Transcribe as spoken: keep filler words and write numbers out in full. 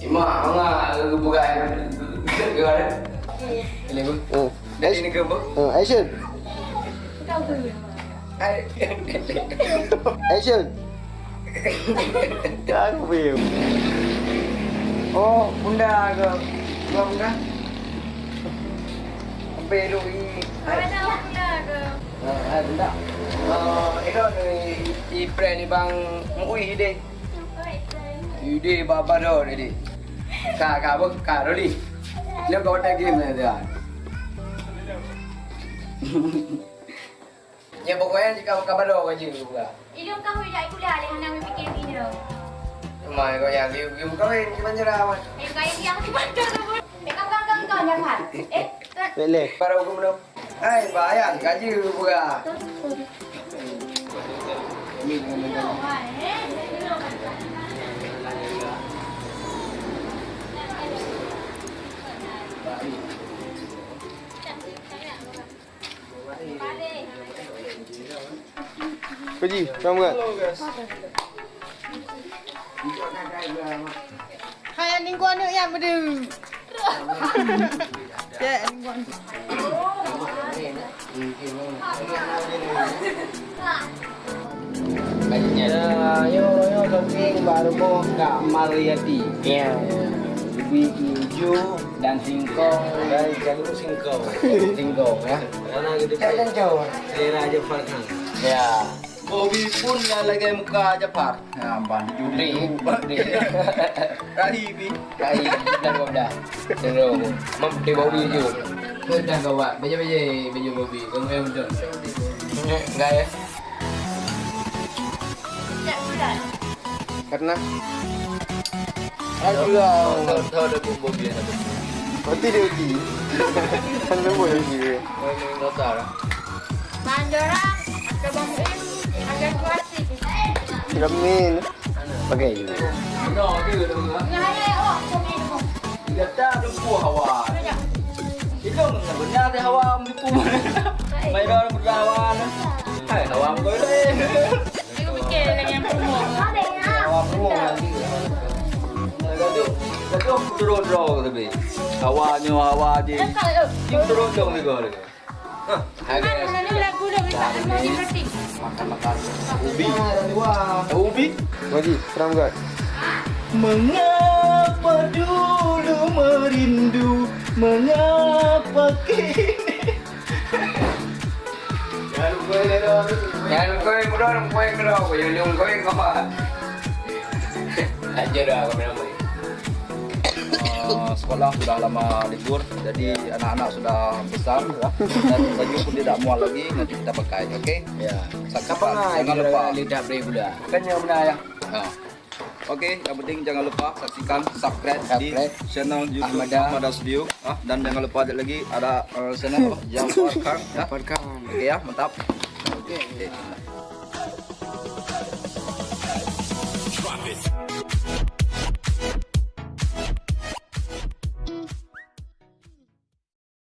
Ima, hana geupeugah. Geupeugah. Ini, Bu. Hmm. Dari negeri, Bu. Hmm, action. Hai. Action. Kan, Bu. Oh, bunda ke? Dua bunda? Sampai dulu ini. Hai. Ada bunda ke? Ah, hai, bunda. Ah, itu ni, i prank ni bang Mui deh. Ide baba dah tadi. Ka, ka, apa? Ka, Roli. Dia kau tak game dah. Ya, pokoknya jika ka bado ka je buka. Ilung kau dah kuliah leh hana memikir bina. Mai kau ya, dia dia buka weh, di Banjara, Mat. Eh, kau yang dia aku baca tu. Eh, kau, kau, kau, kau, jangan. Eh, Leh, leh. Para hukum tu. Hai, bayang gaji buka. Puji, selamat. Hai, anjing gua aneuk nyang beudeuh. Cek, anjing gua aneuk. Ya, yo, yo, shopping baru boh Kak Mariati. Ya. Beli ijo dan singkong. Dan jangan singkong. Singkong, ya. Karena gitu, Cak Janco. Selera aja Farhan. Ya. Bobby pun dah lagi muka Japar. Nah, ban judi. Ri, ri. Rahi bi. Rahi, dah dua belas. Terus, mem-, di Bobby tu. Kau dah gawat. Beja-beja, beja Bobby. Kau yang betul. Enggak ya? Karena Alhamdulillah. Tahu, tahu, tahu ada bumbu biar ada. Berarti dia uji. Kan dia boleh uji dia. Main, main kasar, ah. Mandora, Abang Im, Abang Kuasi. Ramin. Pakai juga. Benar dia tu, ah. Nah, ya, oh, komen tu. Dia tak ada buah awak. Banyak. Itu benar dia awak menipu. Main orang berlawan. Hai, awak kau ni. Dia fikir lagi yang promo. Awak promo nanti. Gaduh, gaduh turun draw tapi. Awaknya awak je. Turun dong juga. Mana ni lagu dah minta nama ni berarti. Makan-makan. Ubi. Ubi. Wajib, seram kat. Mengapa dulu merindu, mengapa kini? Jangan lupa, jangan lupa, jangan lupa, jangan lupa. Aja dah, kameraman. Ah, sekolah sudah lama libur, jadi anak-anak sudah besar, ya. Dan baju pun tidak muat lagi, nanti kita pakai, oke? Ya. Jangan lupa. Lidah beri gula. Bukannya benar, ya? Ah. Oke, yang penting jangan lupa saksikan, subscribe di channel YouTube Ahmada Studio, ah, dan jangan lupa lagi ada, eh, channel apa? Jafar Khan, ya. Jafar Khan. Oke ya, mantap. Oke. Oke.